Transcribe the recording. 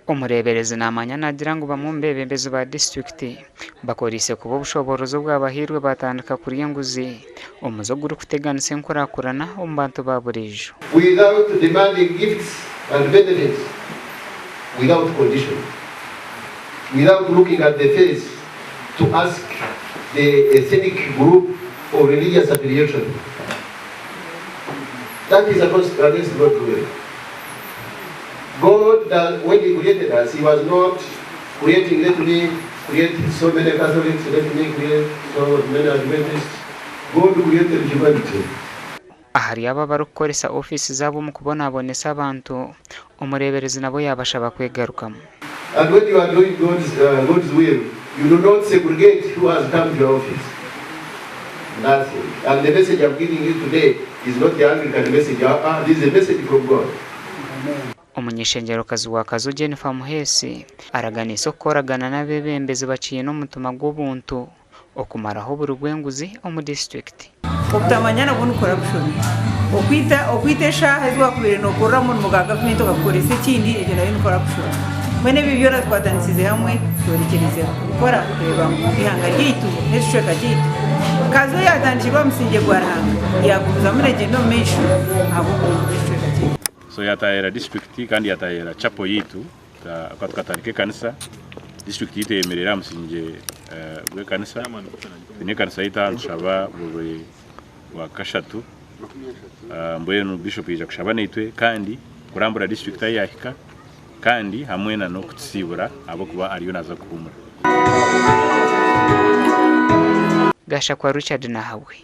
Omureeberezi naamanya naagira ngu bamwe omu beebembezi ba disiturikiti bakoreise kubi obushoboorozi obwabahairwe baatandika kurya enguzi, omuze ogurikuteganisa enkurakurana omu bantu ba buriijo. Without demanding gifts and benefits without condition, without looking at the face to ask the ethnic group or religious affiliation. That is against God's will. God does, when he created us, he was not creating, let me create so many Catholics, let me create so many Adventists. God created humanity. Ahari abo abarikukoresa ofiisi zaabo omu kubonabonesa abantu, omureeberezi nabo yaabashaba kwegarukamu. And when you are doing God's, uh, God's will, you do not segregate who has come to your office. Nothing. And the message I'm giving you today is not the Anglican message. Uh, uh, this is a message from God. Omuny'eishengyerokazi wa Kazo Jennifer Muheesi araganiise okukoragana n'abeebembezi bakiine omutima gw'obuntu okumaraho oburi bw'enguzi omu disiturikiti. Obutamanya nabwo ni corruption. Okwita okwita eshaaha ezi wakubaire nokorera omurimo gwa gavumenti okagukoresa ekindi egyo nayo ni corruption. Mbwenu ebyo byona tukwatanisize hamwe tworekyereze kukora kureeba ngu eihanga ryaitu n'ekicweka kyaitu Kazo yatandikirwe aha musingye gwa Ruhanga yagumizamu negyenda omu maisho ahabw'oburungi bw'ekicweka kyaitu. So yatahira district kandi yatahira chapel yaitu tukatandika ekanisa district yaitu eyemereire aha musingye gw'ekanisa twine ekanisa yaitu aha nitushaba buri rwakashatu mbwenu bishop yaija kushaba naitwe kandi kurambura district ahu yahika kandi hamwe na n'okutusiibura ahabw'okuba ariyo naaza kuhuumura. Gashakwa Richard Nahabwe.